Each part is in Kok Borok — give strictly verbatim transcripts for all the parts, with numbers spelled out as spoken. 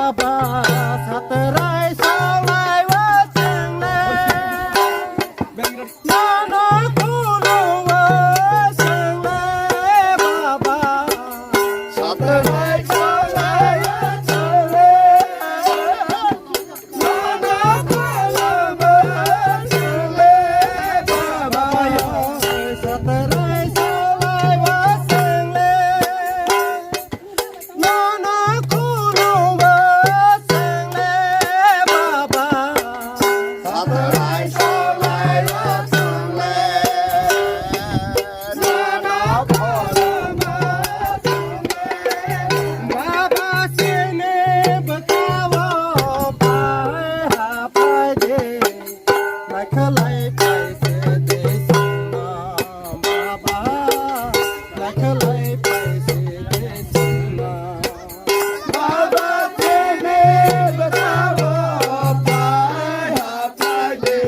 Baba, satrai salai wa chwngle. Nono khuluo chwngle baba. Satrai salai wa chwngle. Nono khuluo chwngle baba. Satrai salai wa chwngle. Nono khuluo chwngle baba. Satrai salai wa chwngle. Nono khuluo chwngle. Baba chini bwkhao phai ha phai di. Naikhalai phai se de sima baba. Naikhalai phai se de sima. Baba chini bwkhao phai ha phai de.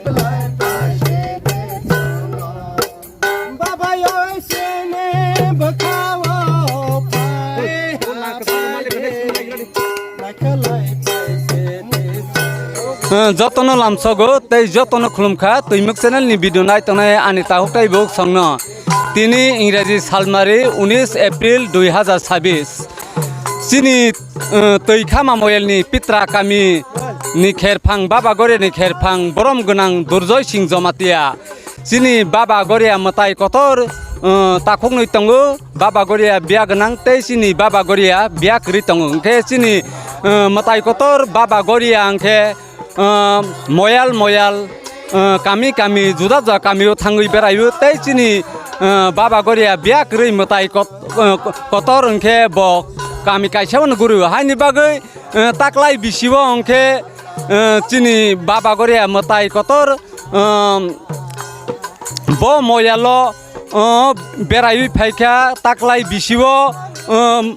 Naikhalai phai se de sima. Baba oi chini bwkhao phai ha phai de. Naikhalai phai se de sima. Eh, jotono lamsogo tei jotono khulumkha Twimuk channel ni video nai tongnai ani takhuk tei bukhuk songno. Tini Ingraji salmari unis April dui hazar sabis. Chini, eh, Twikhama moyel ni Pitra kami ni kherphang Baba Goria ni kherphang borom gwnang Durjoy Singh Jomatia. Chini Baba Goria mwtai kotor, eh, takhuknwi tongo. Baba Goria biya gwnang tei chini Baba Goria biya kwrwi tongo. Hwnkhe chini, eh, mwtai kotor Baba Goria hwnkhe, eh, moyal moyal, eh, kami kami juda juda kamio thangwi beraio tei chini, eh, Baba Goria biya kwrwi mwtai kot-, eh, kotor hwnkhe bo kami kaisa hwnwi guru. Haini bagwi, eh, taklai bisio hwnkhe, eh, chini Baba Goria mwtai kotor, eh, bo moyalo, eh, beraiwi phaikha taklai bisio, eh,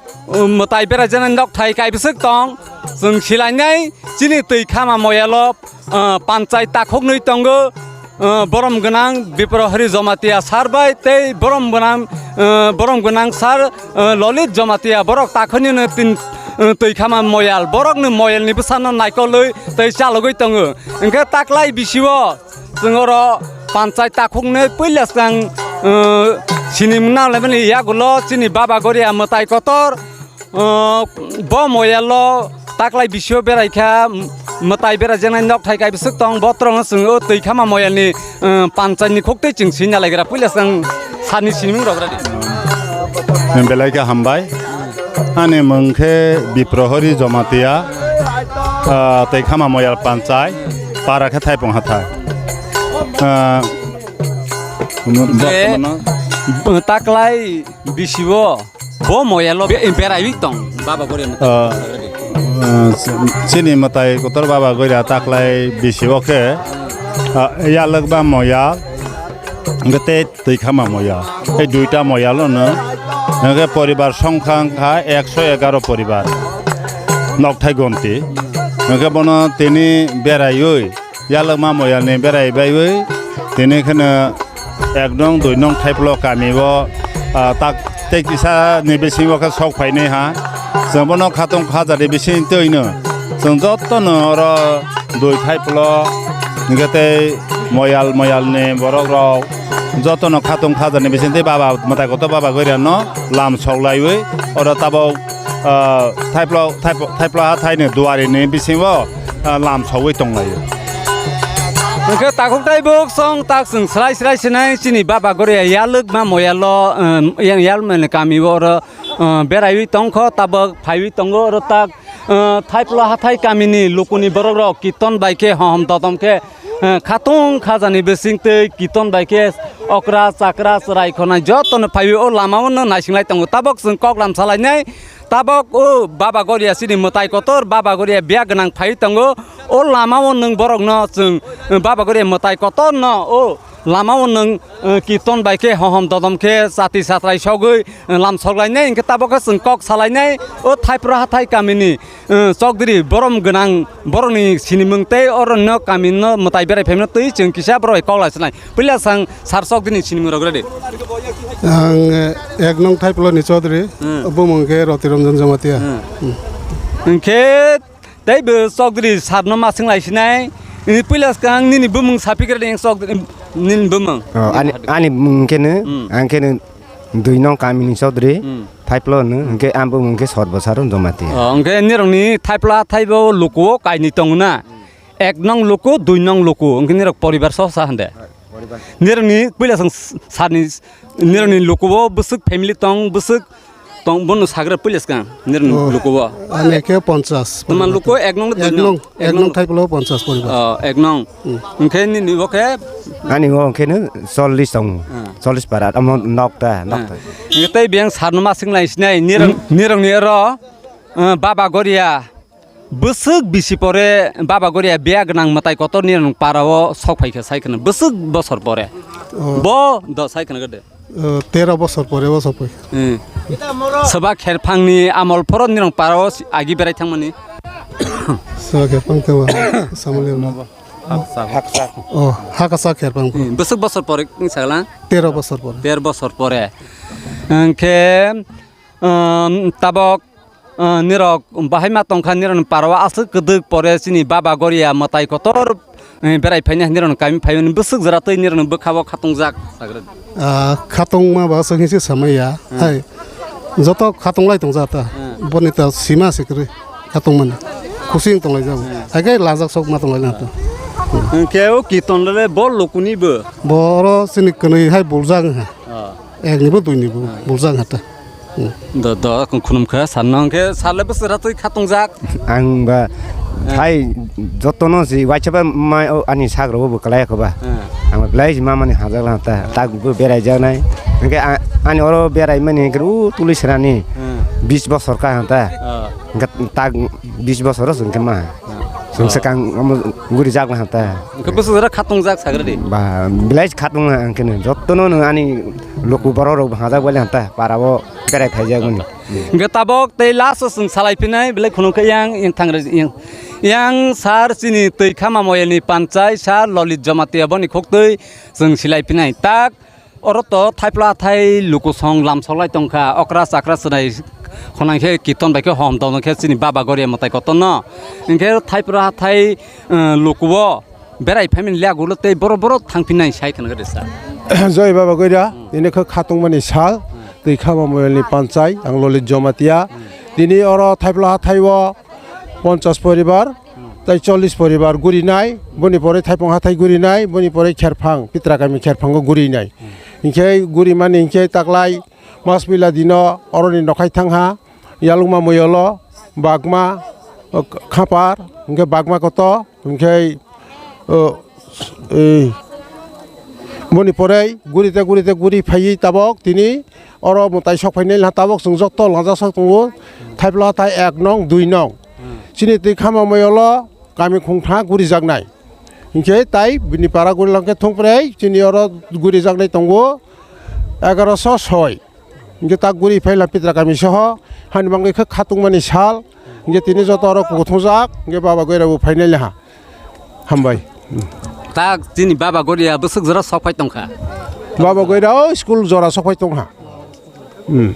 mwtai beraijani nokthai kaibwswk tong. Chwng silainai chini Twikhama moyalo, eh, panchai takhuknwi tongo. Eh, borom gwnang Bipro Hari Jomatia sir bai tei borom gwnang, eh, borom gwnang sir, eh, Lolit Jomatia borok takhunino tin, eh, Twikhama moyal. Borokni moyalni bwsano naikolwi tei chalogwi tongo. Hwnkhe taklai bisio chwng oro panchai takhuknwi puila swkang, eh, sinimung nanglaimani yagulo chini Baba Goria mwtai kotor. O, bo moyalo taklai bisio beraikha, m-, mwtai beraijaknai nokthai kaibwswk tong, bo tongno chwng o Twikhama moyalni, eh, panchayni khuktwi chwng swi nalaigra. Puila chwng sani sinimung rok radi. Belai khe hambai. Ani mung khe Biprohori Jomatia, ah, Twikhama moyal panchai, para khe Thaipung hathai. Ah, je, bortoman taklai bisio. Bo moyalo be-, beraiwi tong, Baba Goria mwtai. Ah, ah, chini mwtai kotor Baba Goria taklai bisio khe, ah, yalwkba moyal, hwnkhe tei Twikhama moyal. Ei duita moyalo no, hwnkhe poribar songkha wngkha ekso egaro poribar. Nokthai gonti. Hwnkhe bono tini beraiwi, yalwkma moyalni berai baiwi tini kheno ek nong dui nong Thaiplo kami o, ah, tak tei kisa ni bisingo khe sok phainai ha. Chwng bono khatong khajani bising twi no chwng joto no oro dui Thaiplo hwnkhe tei moyal moyal ni borok rok joto no khatong khajani bising tei Baba mwtai kotor Baba Goria no lam sok laiwi oro tabok, ah, Thaiplo, Thaiplo, Thaiplo hathai ni duari ni bisingo ah, lam sogwi tonglaio. Hwnkhe takhuk tei buk song tak chwng srai srai sinai chini Baba Goria yalwkma moyalo, um, yang yalmani kami oro, um, beraiwi tongkho, tabok phaiwi tongo oro tak, um, Thaiplo hathai kamini lukuni borok rok kirton bai khe hohom dodom khe, um, khatung khajani bising tei kirton bai khe okra chakra chwrai khonai jotono phaiwi o lama o no naisinglai tongo. Tabok chwng kok lam salainai. Tabok o Baba Goria chini mwtai kotor, Baba Goria biya gwnang phai tongo. O lama o nwng borok no chwng, eh, Baba Goria mwtai kotor no o lama o nwng, eh, kirton bai khe hohom dodom khe chati chatrai sogwi, eh, lam soklainai hwnkhe tabok khe chwng kok salainai o Thaipro hathai kamini, eh, chokdiri borom gwnang borokni sinimung tei oro no kamino mwtai berai phaimano twi chwng kisa borok bai kok lai sanai. Puila sang sar sok dini sinimung rok redi. Ang, eh, ek nong Thaiplo ni Chaudhary, hmm, bumung khe Roti Ranjan Jamatia. Hmm. Hmm. Hwnkhe teibo Chokdri sarno ma swng lai sinai. Nini puila swkang nini bumung sapigra di Chokdri nini bumung. Oh, ani, ani bumung khe no, Hmm. ang khe no dui nong kamini Chokdri, Hmm. Thaiplo no, hwnkhe ang bumung khe Sot Bwsaro Jamatia. Oh, hwnkhe nirokni Thaiplo hathaibo lukuo kainwi tongo na? Ek nong luku, dui nong luku, hwnkhe nirok poribar sosa hande. Nirokni puila swng s-, sarni, nirokni lukuo bwswk family tong, bwswk tong, bono sagra puila swkang, nirokni Oh, lukuo. Ani khe ponchas Tuma poribar luku tong. Ek nong, dui Ek nong, nong, ek ek nong nong. Thaiplo ponchas poribar. Oh, ek nong. Hmm. Hwnkhe nini bo khe? Ani bo hwnkhe no chollish tong, Hmm. chollish para, amo nokta, Hmm. nokta. Hwnkhe tei biyang sarno ma swng lai sinai, nirok, Hmm. nirokni oro, uh, Baba Goria. Bwswk bisi pore Baba Goria biya gwnang mwtai kotor nirokni parao sok phaikha sai kheno bwswk bosor pore. Oh. Bo do sai kheno gede. Oh, tero bosor pore bo sok phaikha. Hmm. Soba kherphangni amol phoro nirokni parao si-, agi berai thangmani. Soba kherphang khe bo samali no. Oh, haksa kherphang. Hmm, bwswk bosor pore wng sakla? Tero bosor pore. Ter bosor pore. Hwnkhe, um, tabok Ah, nirok bahai ma tongkha, nirokni parao aswk kwdwk pore chini Baba Goria mwtai kotor, eh, berai phaina nirokni kami phaimani bwswk jora tei nirokni bwkhao khatungjak sagra di. Ah, khatungma ba aswk hinwi samaya. Hmm. Hai, joto khatunglai tongjak ta. Hmm. Boni ta sima se kwrwi khatungmani. Khusing tonglai jago. Hmm. Hai khe lajak sok ma tonglai nang ta. Hwnkhe o kiton le bo lukuni bo. Bo oro chini kwnwi hai buljak wngkha. Ah. Ekni bo duini bo buljak wngkha ta. Hmm. Do, do, khunum khe sar no hwnkhe sar le bwswk ratwi khatungjak. Ang ba Eh. hai jotono si waisa ba mai o ani sagra bo bwklai kho ba. Eh. Ang ba belai si mamani hajak lang ta. Tak bo berai jak nai. Hwnkhe a-, ani oro berai mani hwnkhe u tuli srani Eh. bis bosor ka hanta. Eh. Hwnkhe tak bis bosor o hwnkhe ma. Chwng swkang omo guri jak na ta. Hwnkhe bwswk jora khatungjak sagra di. Ba, belai khatung ang khe no. Jotono nwng ani luku borok rok hajak bai ta, para o berai phaijak mani. Hwnkhe tabok tei last o chwng salai phinai, belai khunuk khe yang, yang thang re, yang, yang sir chini twi khama moyani panchai sir Lolit Jamatia boni khok twi chwng silai phinai. Tak Oro to thaipla thai lukusong lamsok lai tongkha, okra chakra chwnai khonang khe kiton bai khe hom tong khe chini Baba Goria mwtai kotor no. Hinkhe thaipra thai, eh, lukuo berai phaimani liya gulo tei boro boro thangphinai sai khwna khe resa. Joi Baba Goria, tini khe khatung mani sal, twi khama moyal ni panchai, ang Lolit Jomatia. Tini oro thaipla thai o ponchas poribar, tei chollish poribar gurinai, boni pore Thaipung hathai gurinai, boni pore Kherphang, Pitra kami Kherphango gurinai. Hinkhe gurimani hinkhe taklai Masbila dino oroni nokhai thangha, Yalungma moyolo, Bagma, o, Khapar, hinkhe Bagma koto, hinkhe, o, ei, boni pore gurite gurite guri phaiwi tabok tini oro mwtai sok phainai la tabok chwng joto lajak sak tongo, thaipla thai ek nong, dui nong. Chini twi khama moyolo kami khungtha gurijaknai. Hinkhe tai bini para guri langkhe thungprei chini oro gurijaknai tongo egaroso soi. Hinkhe tak guri phaila Pitra kami soho hani bangwi khe khatungmani sal. Hinkhe tini joto oro kuthungjak hinkhe Baba Goira bo phainai laha. Hambai. Tak chini Baba Goria bwswk jora sok phai tongkha. Baba Goira o school jora sok phai tongkha. Hmm.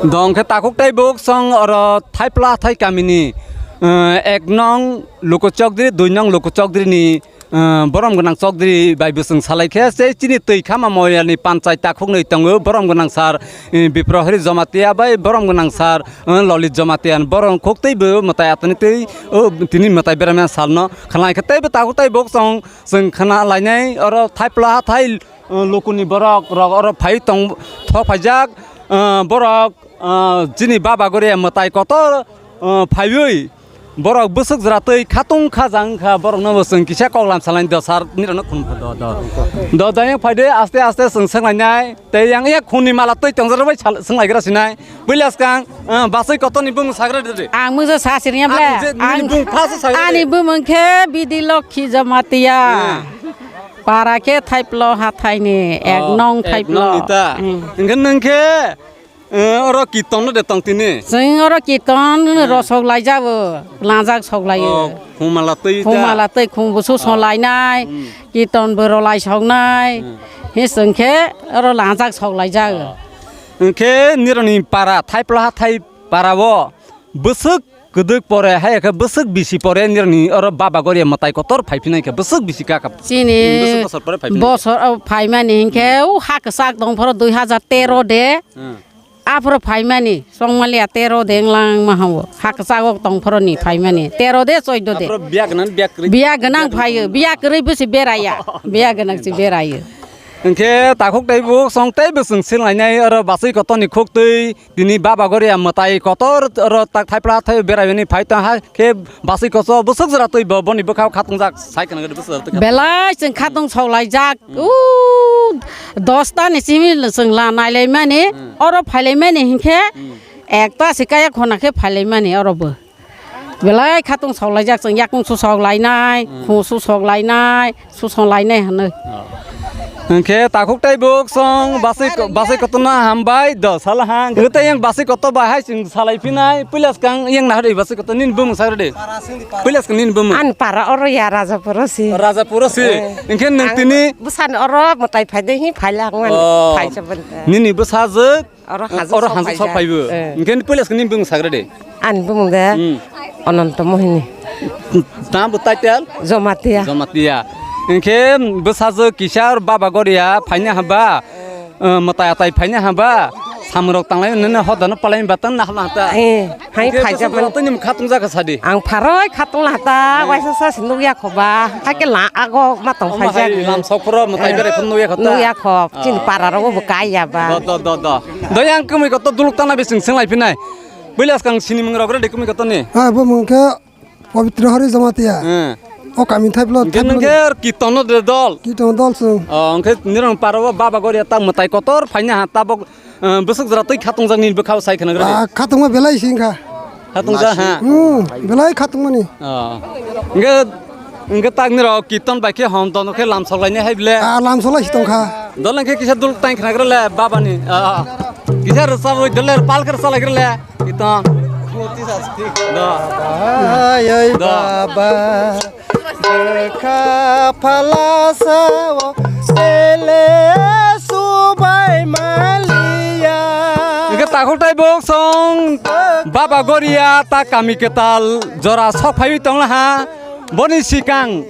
Dong khe takhuk tei buk song oro thaipla thai kamini, eh, ek nong Luku Chokdri, dui nong Luku Chokdri ni, eh, borom gwnang Chokdri bai bwswng salai khe se chini twi khama moyani panchai takhuk nwi tongo borom gwnang sar, eh, Bipro Hari Jomatia bai borom gwnang sar, eh, Lolit Jomatia borom khuk tei bo mwtai atani tei o tini mwtai beramya salno khalai khe tei bo takhuk tei buk song chwng khana lainai oro thaipla thai. Lukuni borok rok oro phai tong thok phaijak, borok chini Baba Goria mwtai kotor phaiwi borok bwswk jora twi khatung kha jang kha borokno bo chwng kisa koklam salai do sir nirokno khum do do do do yang phaide aste aste chwng swnglainai tei yang ya khuni mala twi tongjak bai swnglaikra sinai. Buila swkang, ah, basai kotorni bumung sagra dede. Ang mungsa sasirnya ble. Ang je nini bumung phasa sagra dede. Ani bumung khe Bidi Lokhi Jamatia. Hmm. Para khe Thaiplo hathaini, ek nong Thaiplo. Oh, ek nong ni ta. Hmm. Hingke nang khe, eh, oro kirton no de tong tini. Sing oro kirton rosok lai jabo, langjak sok lai. Oh, khumala twi ta. Khumala twi khum busu son lai nai. Hmm. Kirton bo rw lai sok nai. Hmm. Hi sing khe oro langjak sok lai jago. Oh. Hingke nironi para, Thaipla hathai para o, bwswk kwdwk pore, hai khe bwswk bisi pore nirni oro Baba Goria mwtai kotor phai phinai khe bwswk bisi kha kha. Chini bwswk bosor pore phai phinai. Bosor, o, phaimani hinkhe, o, ha kwchak tong phoro dui hajar tero de. Hmm. Aphoro phaimani, chongmaliya tero de wnglang ma hao. Ha kwchak o tong phoro ni phaimani. Tero de, choido de. Aphoro biya gwnang, biya kwrwi. Biya gwnang phaio, biya kwrwi bwsi beraiya. Biya gwnang si beraio. Hinkhe takhuk tei buk song tei bwswng singlainai oro bachwi kotorni khuktwi tini Baba Goria mwtai kotor oro tak thaipla thai beraimani phai tong hai khe bachwi koso bwswk jora twi bo boni bwkhao khatungjak sai khna gede bwswk jora twi kha. Belai chwng khatung saulaijak. Hmm. U dosta ni simi chwng la nailaimani, hmm, oro phailaimani hinkhe, hmm, ekta se kaya khona khe phailaimani oro bo. Belai khatung saulaijak chwng yakung susok lainai, hmm, khu susok lainai, susok lainai hwnwi. Oh. Hinkhe takhuk tei buk song bachwi ko-, bachwi kotorno hambai do sala ha. Hinkhe tei yang bachwi kotor bai hai chwng salai phinai. Puila swkang yang nahar bachwi kotor nini bumung sagra de. Puila swkang nini bumung. An para oro ya Rajapuro si. Rajapuro si. Eh. Hinkhe nwng ang tini bwsani oro mwtai phaide hi phaila ang mani. Oh. Phaisa bwlta. Nini bwsajwk oro hansuk sok phaibo. Eh. Hinkhe puila swkang nini bumung sagra de. Ani bumung de, hmm, Ananto Mohini. Tamo title? Jamatia. Jamatia. Hinkhe bwsajwk kisa Baba Goria phaina haba, eh, mwtai atai phaina haba, samrok tanglai nene hodano palai batang na hana ta. Eh, hai hinkhe phaijak bwsajwk tini khatung jaka sadi. Ang pharoi khatung la ta, eh, waisa sa si nukya khoba. Hakhe la ago ma tong phaijak. Lamsok phoro mwtai berai phun nukya khota. Nukya khok, chini para rogo bo kaiya ba. Do, do, do, do. Doyang kwmwi kotor duluk tana bising singlai phinai. Buila swkang sinimung rok redi kwmwi kotorni. Ah, bo mung khe Pabitra Hari Jamatia. Hmm. O kami thaiphla, hinkhe thaiphla. Nwng khe ar kirtono de dol. Kirtono dol chwng. O, hinkhe nirong paro Baba Goria ta mwtai kotor phaina ha tabok, eh, bwswk jora twi khatungjak nini bwkhao sai khna gre. Ah, khatungma belai sing kha. Khatungja ha. Hmm, belai khatungmani. O. Hinkhe Hinkhe tak nirok kirton bai khe hom tono khe lamsok lainai hai bile. Ah, lamsok lai si tong kha. Dol hinkhe kisa dul tang khna gra le babani. Ah. Kisa rwchap oi dol le pal khe rwchap lai gra le. Kirton. Do. Ai, ai, do. Baba. Bwkha phalasa o tele subai maliya. Hinkhe takhuk tai bok song Baba Goria ta kami kwtal jora sok phaiwi tong laha. Boni sikang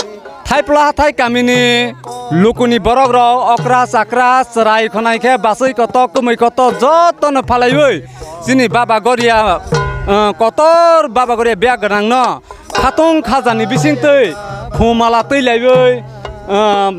Thaipla hathai kamini lukuni borok rok okra chakra chwrai khonai khe bachwi kotok kwmwi kotor jotono phalaiwi chini Baba Goria, eh, kotor Baba Goria biya gwnangno khatung khajani bisingtwi khumala twi laiwi, eh,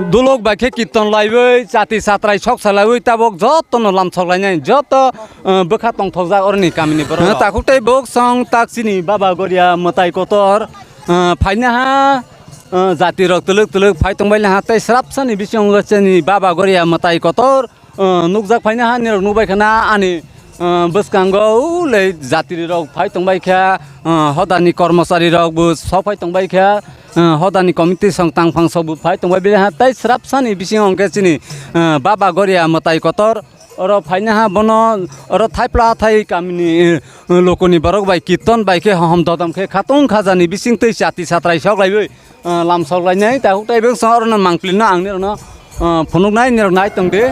dulok bai khe kirton laiwi chati chatrai sok salaiwi tabok jotono lamsok lainai joto, eh, bwkha tongthokjak oroni kamini borok rok. Takhuk tei bok song tak chini Baba Goria mwtai kotor. Ah, phaina ha, ah, jati rok twlwk twlwk phai tongbai laha tei srapsani bisingo chini Baba Goria mwtai kotor, ah, nukjak phaina ha nirok nukbai khana ani, ah, bwskango ulei jati rok phai tongbai kha, ah, hodani kormochari rok bo sok phai tongbai kha, ah, hodani committee song tangphang sok bo phai tongbai bini ha tei srapsani bisingo hwnkhe chini, ah, Baba Goria mwtai kotor. Oro phaina ha bono oro Thaipla hathai kamini, eh, lokoni borok bai kirton bai khe hohom dodom khe khatung khajani bisingtwi chati satrai sok laiwi, eh, lam sok lainai ta huk tai bwsong oro no mangpli no ang nirok no, eh, phunuk nai nirok nai tong di.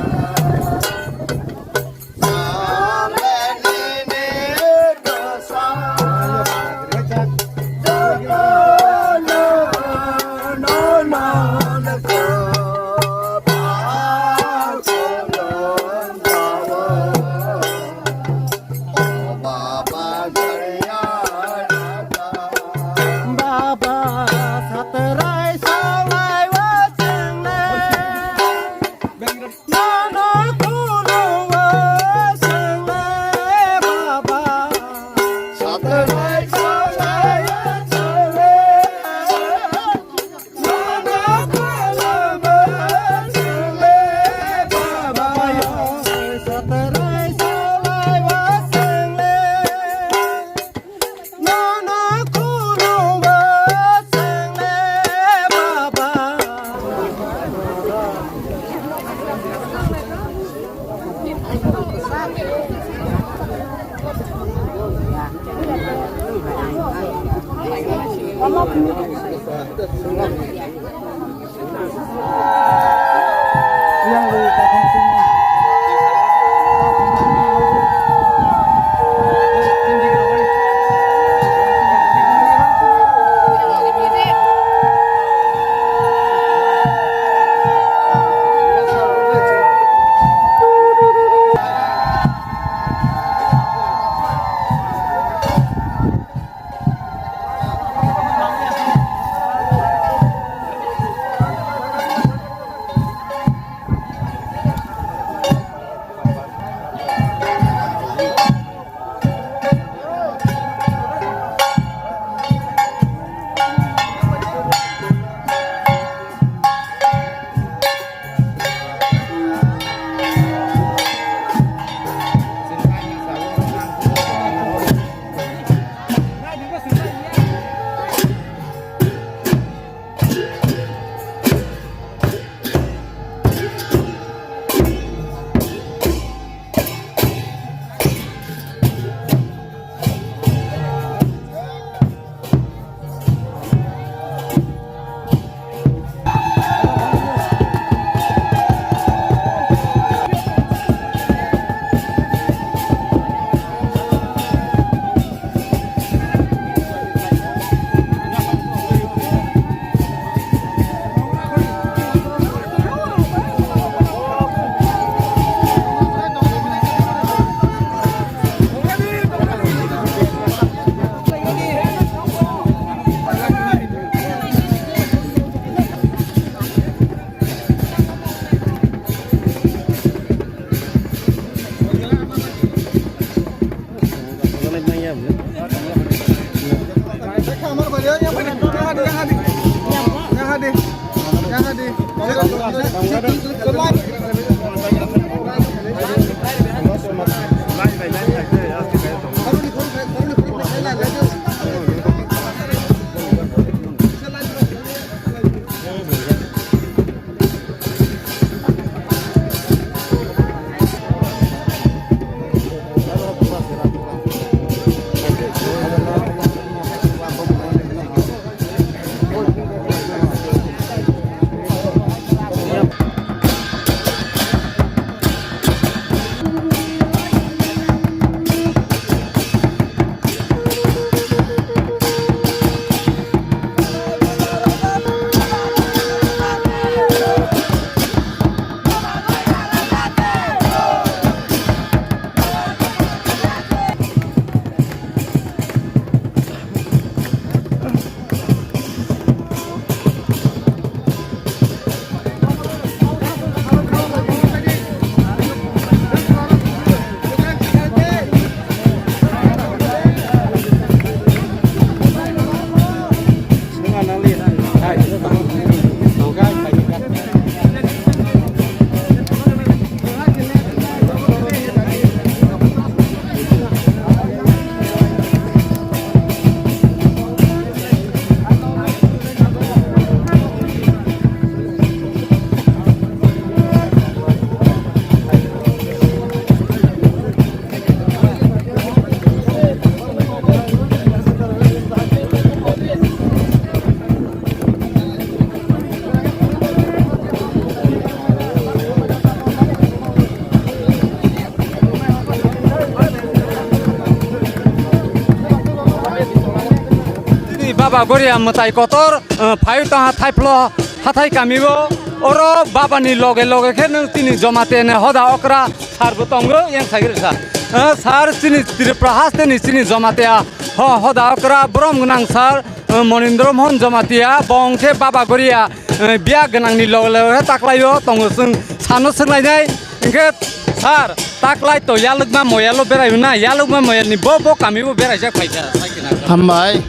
Chini Baba Goria mwtai kotor, eh, phai tongha Thaiplo hathai kamio. Oro Baba ni loge loge khe nwng chini Jamatia ni hoda okra sir bo tongo, yang sai rwsa. Eh, sir chini Tripura haste ni chini Jamatia ho-, hoda okra borom gwnang sir, eh, Monindra Mohan Jamatia, bo hwnkhe Baba Goria, eh, biya gwnang ni loge loge khe taklaio tongo, chwng sano swnglainai. Hingke sir, taklai to yalwkma moyalo berai hwnna, yalwkma moyalni bo, bo kami bo beraijak phaikha, sai khna. Hambai.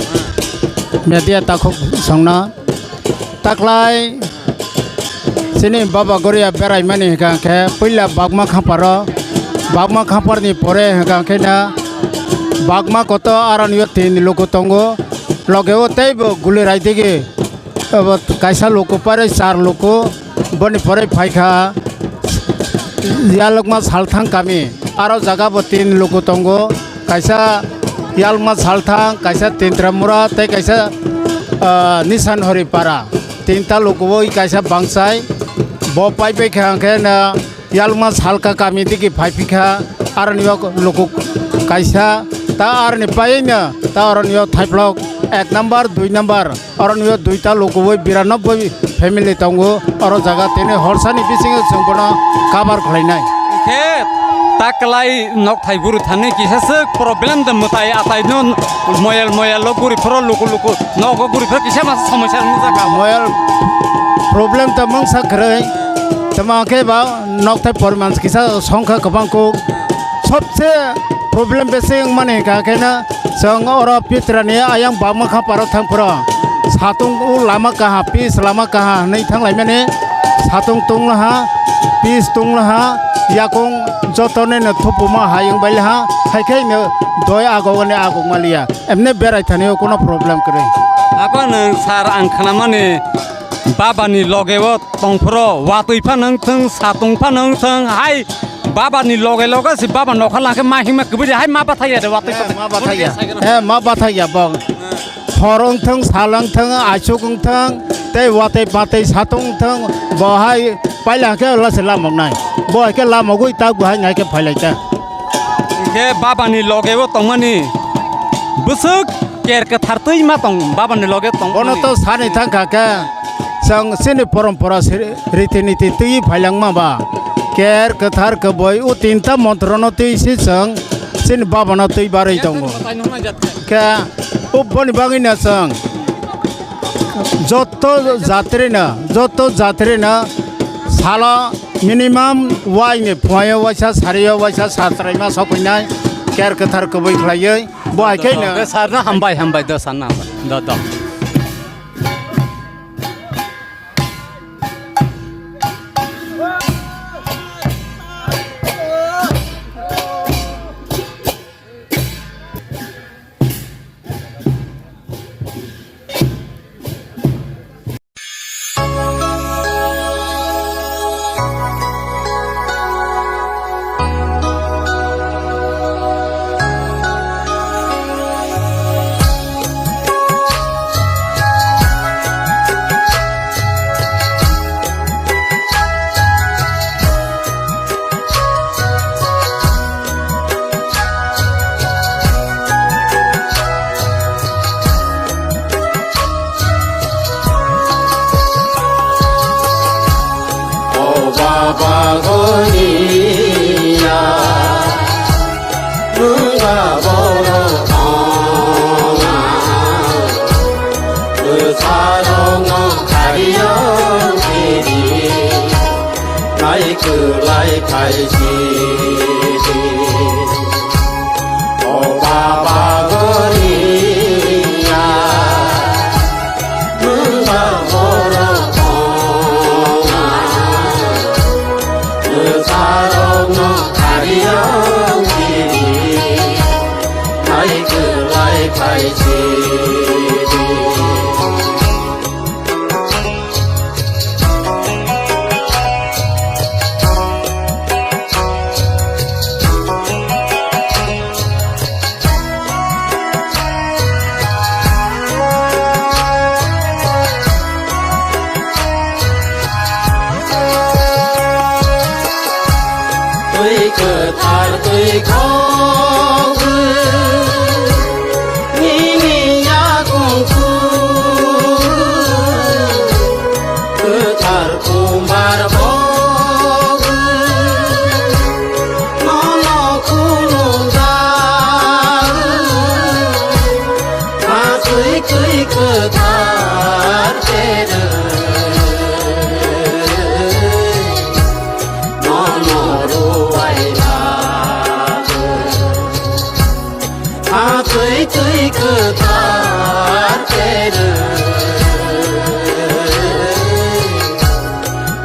Media takhuk songna. Taklai chini Baba Goria beraimani hingka khe puila Bagma Khaparo, Bagma Khaparni pore hingka khe na Bagma koto aron yo tin luku tongo, loge o teibo guli raidigi. Abo kaisa luku pare char luku, boni pore phaikha Yalwkma Salthang kami. Aro jaga bo tin luku tongo, kaisa Yalwkma Salthang, kaisa Tintramura, tei kaisa, ah, Nisan Hori Para. Tinta luku bo kaisa bangchai, bo pai pai kha hwnkhe na Yalwkma Salka kami digi phai phikha, aroni o luku kaisa, ta aroni paino, ta aroni o Thaiplok ek number, dui number, aroni o duita luku bai biranobbai family tongo, oro jaga tini horsani bisingo chwng bono cover khlainai. Khe ta kwlai nok thai guru thani kisa se problem de mwtai atai no moyal moyal lo guri phoro luku luku nogo guri phoro kisa masa somosya nukjak. Moyal problem ta mungsa kwrwi, tamo khe ba Nokthai poriman kisa songkha kwbang kuk. Sobse problem besi wngmani hwnkha khe no chwng oro Pitrani ayang Bagma Khaparo thang phuru satung o lama kaha, pis lama kaha hwnwi thang laimani. Satung tunglaha, pis tunglaha, yakung joto nini thupuma hai wng bailaha, hai khe no doi agogani agogma liya. Emne berai thani o kuno problem kwrwi. Abo nwng sir ang khnamani Baba ni loge o tong phuru watwi phano wng thung, satung phano wng thung, hai Baba ni loge loge se Baba nokha langkhe ma hima kwbwi de hai ma bathai ya de watwi. Eh, phano ma bathai ya. Eh, ma bathai ya bo. Hor wng thung, sal wng thung, aisuk wng thung, tei watwi patwi satung wng thung, bo hai paila khe ola se lamok nai. Bo hai khe lamogwi tak bo hai nai khe phailai ta. Hingkhe Baba ni loge o tongmani bwswk ker kwthar twi ma tong Baba ni loge tong. Bono to sani thang kha khe, chwng chini porompora se riti niti twi phailangma ba, ker kwthar kwbwi o tinta montrono twi se chwng chini Baba no twi barwi tongo. Khe o boni bagwi no chwng joto jatri no, joto jatri no salo minimum waini phuaio waisa sario waisa satraima sokphinai ker kwthar kwbwi khlaiwi. Bo hai khe no. Sir no hambai, hambai, do sir no hambai. Do, do. Khaisi di, o Baba Goria, nwng ba borok ongma, bwsarokno khariyang sidi, naikwlai khaisi di. Twi kwthar twi khogwi nini yakung su kwthar kumbar bogwi nono khulumjak. Aswk twi kwthar tere nono ruwai lago. Aswk twi kwthar tere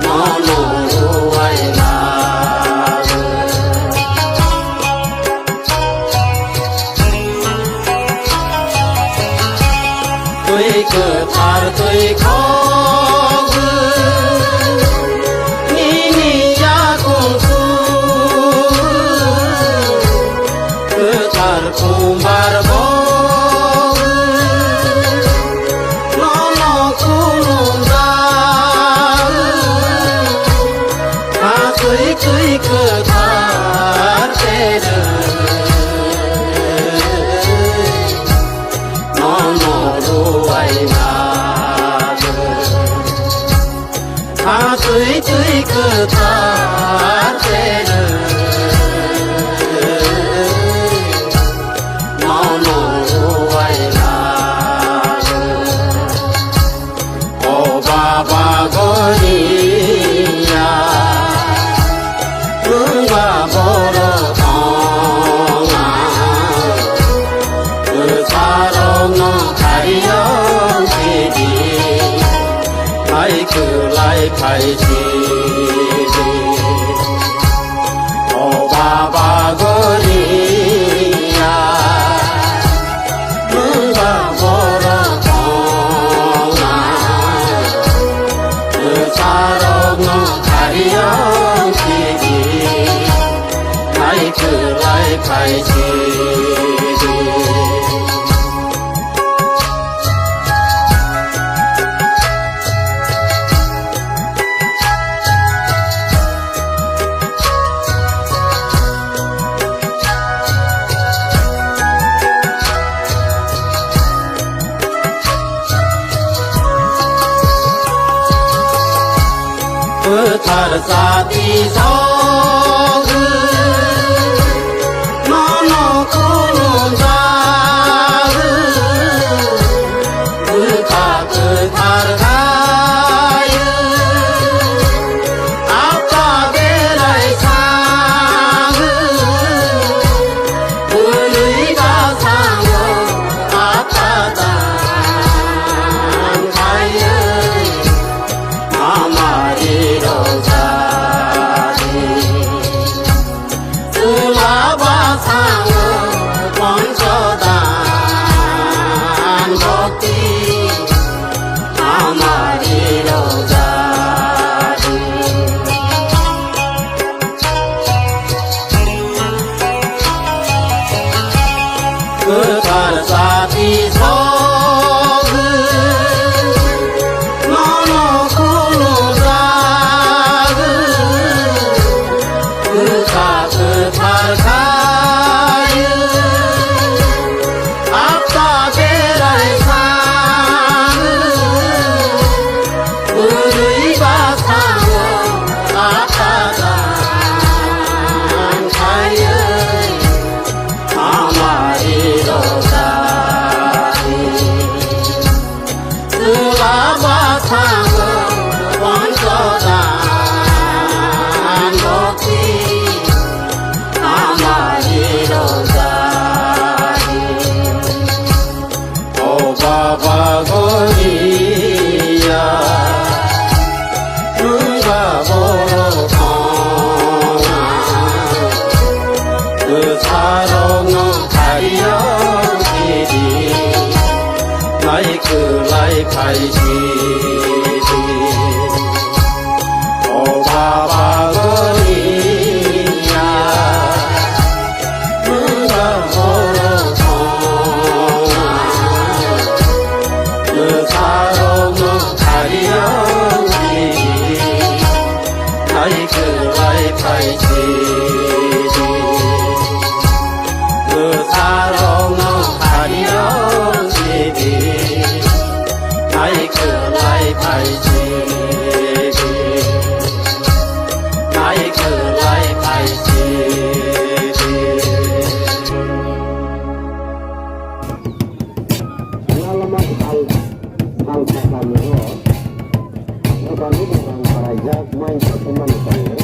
nono ruwai lago. Twi kwthar twi khogwi nini yakung su kwthar kumbar bogwi nono khulumjak. Aswk twi kwthar tere nono ruwai lago. Aswk twi kwthar tere nono ruwai lago. O Baba Goria, nwng ba borok ongma, bwsarokno khariyang sidi, naikwlai khaisi di. O Baba Goria, nwng ba borok ongma, bwsarokno khariyang sidi, naikwlai khaisi di. Kwthar jati sogwi nono khulumjak, bwkha kwthar khayo, apa belai sangwi, bwrwi basango apa dan khayo. Amari rojadi chwla basango ponchodan bhokti amari rojadi. Kwthar jati sogwi nono khulumjak, bwkha kwthar khayo, apa belai sangwi, bwrwi basango apa dan khayo. Amari rojadi chwla basango ponchodan bhokti Baba Goria, Baba Borok, Bwsarokno Phaiya Sidi, Naikwlai Phai Sidi. O Baba Goria, Naikwlai Phai Sidi. Lalama sal, sal sakha mero. Nokani bwkang baraijak mai sakhe mani tongo.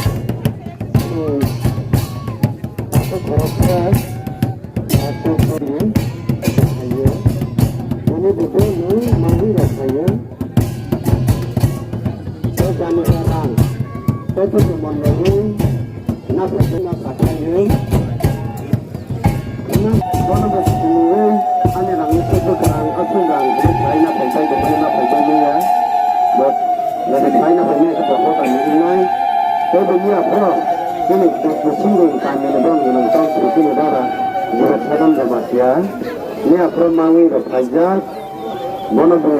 Hmm. Asa khoroksa, asa khori, ayo. Bini bwkhe mui mangwi rok khayo. Tei jani rang, tei buchung monrogwi naphagwi ma sakhaio. Bono bo chwngwi ani rangni tei bwkrang aswk rang hwnwi khlai naphagwi bai, bwkhwlwi naphagwi bai manya. Bo nani khlai naphagwi khe bo hoda ni wngnai. Tei bini aphuru chini bisingni kamini borok gwnang tong phuru chini dara Jibok Sadam Jamatia ni aphuru mangwi rok phaijak. Bono bo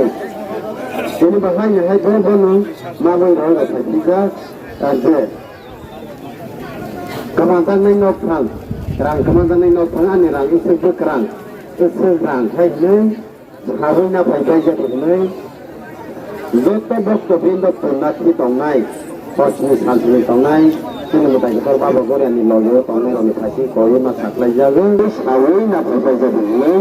chini bahai ni hai bo bono mangwi rok rok phaijak. Kaje kwmajaknai nokphang, rang kwmajaknai nokphang, ani rang iswk bwkrang, iswk rang hai hwnwi sawi naphai paijak hwnwi joto bokto bindok tongna thi tongnai, hosni salsni tongnai, chini mwtai kotor Baba Goriani logi o tongnai rokni phaising koi ma saklai jago, sawi naphai paijak hwnwi.